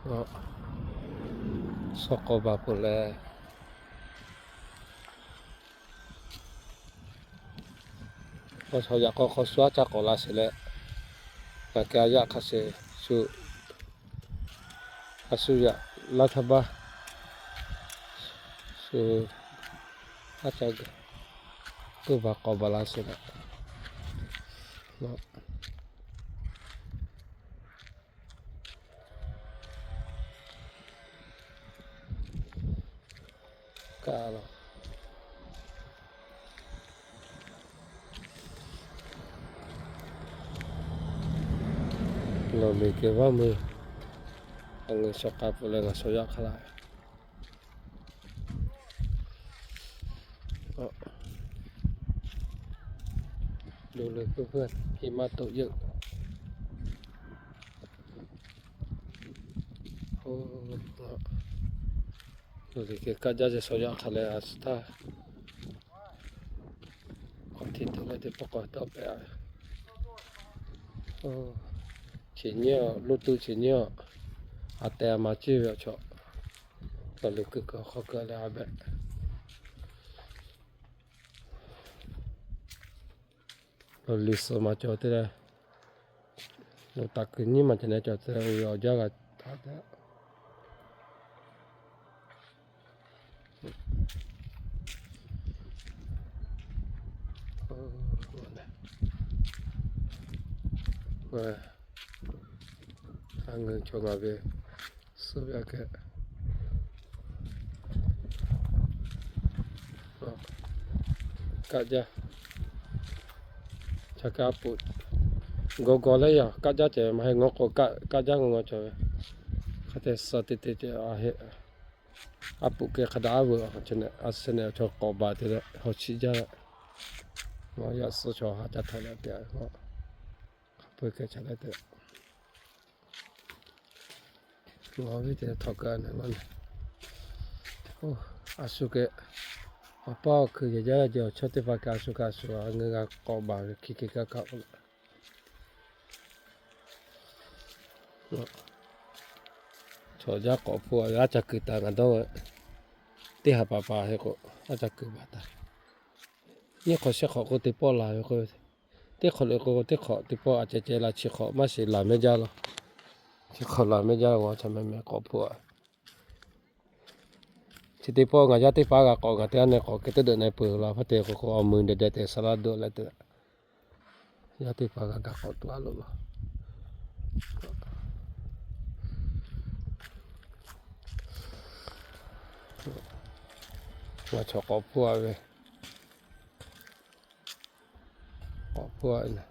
Suh k'awꞈ baˬ peuˬ leh, awˬ shawˍ yaꞈ k'aw hk'aw shu aˉ caˇ k'awꞈ la sheˍ leh, ngaˬ keh a yaˇ hk'a sheˍ shu, a shu yaꞈ laˇ htaˇ baˇ shu aˉ caˇ g'uiˬ tuˇ baˬ k'awꞈ baˬ la sheˍ leh, kaꞈ la Lawˬ liˬ kehˬ vaˇ mui, a ngeuˍ shawˍ k'a peuˬ leh ngaˬ shawˍ yaˇ hk'a laˇ. Lo leuˬ pui pui, iˉ maˇ toꞈ yeuˆ. Lo liˬ kehˬ kaˆ jaˇ ce shawˍ yaˇ hk'a leh a suh htaˇ, k'awꞈ hteꞈ tuˬ leh teˇ pawˆ k'awꞈ dawˇ pehꞈ. Cheˬ nyiˉ a, loˇ tuˇ cheˬ nyiˉ a, a tehˬ a ma ciˇ ve awˬ chaw, lawˬ liˬ keu keu hk'aw keu leh a behꞈ. Lawˬ liˬ suhˍ maˬ cawˬ te leh, loꞈ taˍ kuiˬ nyiˉ maˬ cawˬ neh cawˬ te leh, oˇ ve awˬ jaˇ g'a htaꞈ te. A ngeuˍ cawˬ ngaˬ ve suhˍ ve aꞈ kehˬ. Kaˆ jaˇ. Chaˇ kaꞈ a poꞈ gawˬ gawˬ leh yaˇ kaˆ jaˇ ceh maˇ heˆ, ngaw k'o kaˆ jaˇ ngaw ngaw cawˬ ve. Hk'a te suh te te ce a heˆ. A poꞈ kehˬ hk'a daꞈ a veuˬ a, a shu neh chaw k'awꞈ baˬ te leh haw chiˆ jaˇ leh, ngaˬ yaꞈ suh chaw ha ca htaꞈ leh te a ve k'o, hk'a peu kehˬ chaꞈ leh te. Ngaˬ viˉ te htawꞈ kaꞈ neh maˇ neh. A shu kehˬ, awˬ paˇ awˬ hkui yehˬ jaˇ ce awˬ chawˇ teˇ hpaˍ kaꞈ a shu kaꞈ a shu a ngeuˍ g'a k'awꞈ baˬ ve hkiˇ hkiˇ kaˆ kaˆ k'oˆ leh, chaw jaˇ k'awꞈ hpu a ve aˉ ca kuiˬ taˍ ngaˬ dawˇ ve. Teˇ ha paˍ paˍ hk'e k'o, aˉ ca kuiˬ baˬ taˍ. Nyiˇ hk'awꞈ shehˆ hk'awꞈ k'o teˇ pawˆ la ve k'o, teˇ hk'awꞈ le k'o teˇ hk'awꞈ teˇ pawˆ a ceh ceh la chi hk'awꞈ maˇ shiˍ laˬ mehˇ jaˇ la. Chi hk'awꞈ laˬ mehˇ jaˇ la, a chaw meh meh k'awꞈ hpu a. Chi teˇ pawˆ ngaˬ yaˇ teˇ hpaˍ g'a k'awꞈ ngaˬ teˇ g'aˇ neh k'awꞈ kehˬ teˇ deuꞈ neh peuˬ la hpaˇ te k'o k'o awˬ mui deh deh te saˍ laˇ doꞈ leh te, yaˇ teˇ hpaˍ g'a gaˬ k'awꞈ tuˬ a loꞈ la. Ngaˬ chaw k'awꞈ hpu a ve, k'awꞈ hpu a ve